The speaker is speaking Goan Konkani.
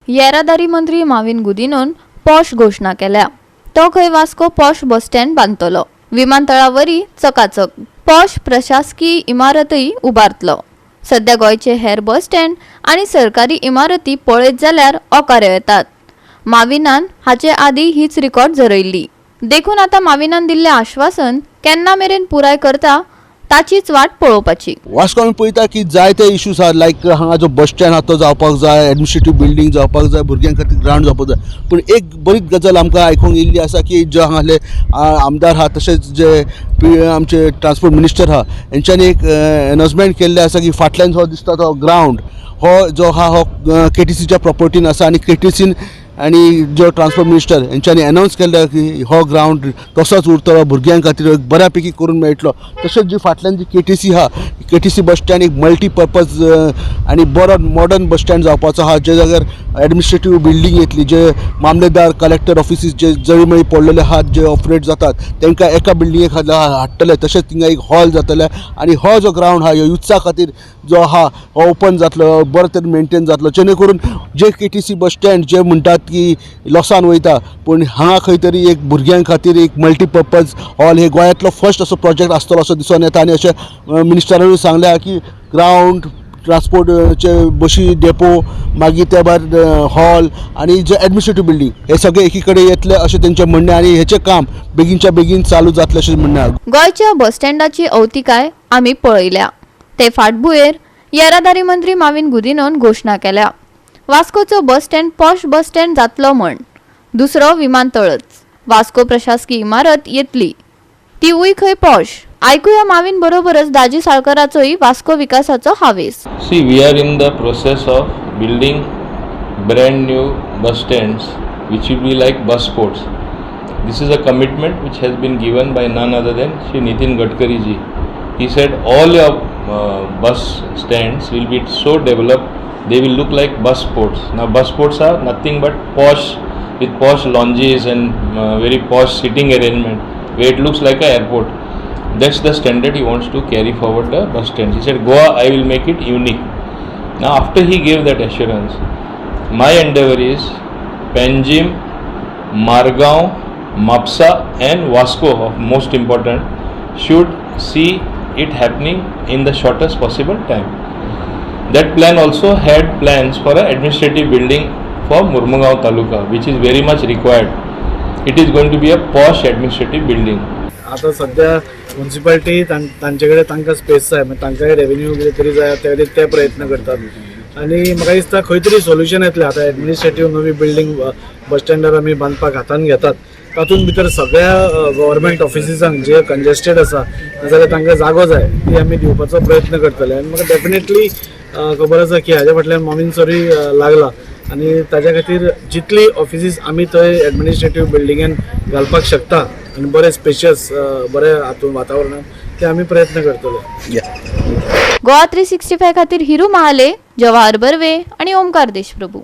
येरादारी मंत्री माविन गुदिनोन पॉश घोशणा केल्या. तो खंय वास्को पॉश बस स्टँड बांदतलो, विमानतळावरी चकाचक पॉश प्रशासकीय इमारतय उबारतलो. सध्या गोंयचे हेर बस स्टँड आनी सरकारी इमारती पळयत जाल्यार ओकारे येतात. माविनान हाचे आदी हीच रिकॉर्ड झरयल्ली. देखून आतां माविनान दिल्लें आश्वासन केन्ना मेरेन पुराय करता ताचीच वाट पळोवपाची. वास्को आमी पळयता की जायते इश्यूज आहा, लायक हांगा जो बस स्टँड आहा तो जावपाक जाय, एडमिनिस्ट्रेटीव बिल्डींग जावपाक जाय, भुरग्यां खातीर ग्रावंड जावपाक जाय. पूण एक बरी गजाल आमकां आयकूंक येयल्ली आसा की जे हांगासले आमदार आहा, तशेंच जे आमचे ट्रान्सपोर्ट मिनिस्टर आहा, हेंच्यांनी एक अनाउंसमेंट केल्लें आसा की फाटल्यान जो दिसता तो ग्रावंड हो जो आहा हो केटीसीच्या प्रॉपर्टीन आसा आनी केटीसीन आनी जो ट्रान्सपोर्ट मिनिस्टर हेंच्यांनी अनावन्स केल्लें की हो ग्रावंड तसोच उरतलो, भुरग्यां खातीर एक बऱ्या पैकी करून मेळटलो. तशेंच जी फाटल्यान जी केटीसी आहा, केटीसी बस स्टँड एक मल्टीपर्पज आनी बरो मॉडर्न बस स्टँड जावपाचो आहा, जे जाग्यार एडमिनिस्ट्रेटीव बिल्डींग येतली, जे मामलेदार, कलेक्टर ऑफिसीस जे जळीमळी पडलेले आहात, जे ऑपरेट जातात, तांकां एका बिल्डिंगे खाला हाडटले. तशेंच थिंगा एक हॉल जातलें आनी हो जो ग्रावंड आहा, युथ्सा खातीर जो आहा हो ओपन जातलो, बरो तरेन मेंटेन जातलो, जेणे करून जे केटीसी बस स्टँड जे म्हणटात की लॉसान वयता, पूण हांगा खंय तरी एक भुरग्यां खातीर एक मल्टीपर्पज हॉल हे गोंयांतलो फर्स्ट असो प्रोजेक्ट आसतलो असो दिसून येता. आनी अशें मिनिस्टरानूय सांगलें की ग्रावंड, ट्रान्सपोर्टचे बशी डेपो, मागीर त्या भायर हॉल आनी जे एडमिनिस्ट्रेटीव बिल्डींग हे सगळे एकी कडेन येतले अशें तेंचें म्हणणें आनी हेचें काम बेगीनच्या बेगीन चालू जातलें अशें म्हणणें आहा. गोंयच्या बस स्टँडाची अवतिकाय आमी पळयल्या. ते फाटभुंयेर येरादारी मंत्री माविन गुदिनोन घोशणा केल्या, वास्कोचो bus stand posh bus stand जातलो म्हण. दुसरो विमानतळच, वास्को प्रशासकीय इमारत येतली, तिवूय खंय पॉश. आयकुया माविन बरोबरच दाजी साळकराचोय वास्को विकासाचो हावेस. See, we are in the process of building brand new bus stands which will be like bus ports. This is a commitment which has been given by none other than Shri Nitin Gadkari ji. He said all your bus stands will be so developed, they will look like bus ports. Now, bus ports are nothing but posh, with posh lounges and very posh sitting arrangement where it looks like a airport. That's the standard he wants to carry forward the bus stands. He said, "Goa, I will make it unique." Now, after he gave that assurance, my endeavor is Panjim, Margao, Mapsa, and Vasco, of most important, should see it happening in the shortest possible time. That plan also had plans for an administrative building for Murmugao Taluka, which is very much required. It is going to be a posh administrative building. आतां सध्या मुन्सिपालिटी तांचे कडेन तांकां स्पेस जाय, मागीर तांकांय रेवेन्यू कितें तरी जाय, त्या खातीर ते प्रयत्न करतात आनी म्हाका दिसता खंय तरी सोल्युशन येतलें. आतां एडमिनिस्ट्रेटीव नवी बिल्डींग बस स्टँडार आमी बांदपाक हातान घेतात. तातूंत भितर सगळ्या गव्हर्मेंट ऑफिसिसांक जे कंजेस्टेड आसा, नाजाल्यार तांकां जागो जाय, ती आमी दिवपाचो प्रयत्न करतले. आनी म्हाका डेफिनेटली खबर आसा की हाज्या फाटल्यान माविन सरूय लागला आनी ताज्या खातीर जितली ऑफिसीस आमी थंय एडमिनिस्ट्रेटीव बिल्डिंगेन घालपाक शकता आनी बरे स्पेशियस, बरे हातून वातावरणान, ते आमी प्रयत्न करतले. गोवा 365 खातीर हिरू महाले, जवाहर बर्वे आणि ओमकार देशप्रभू.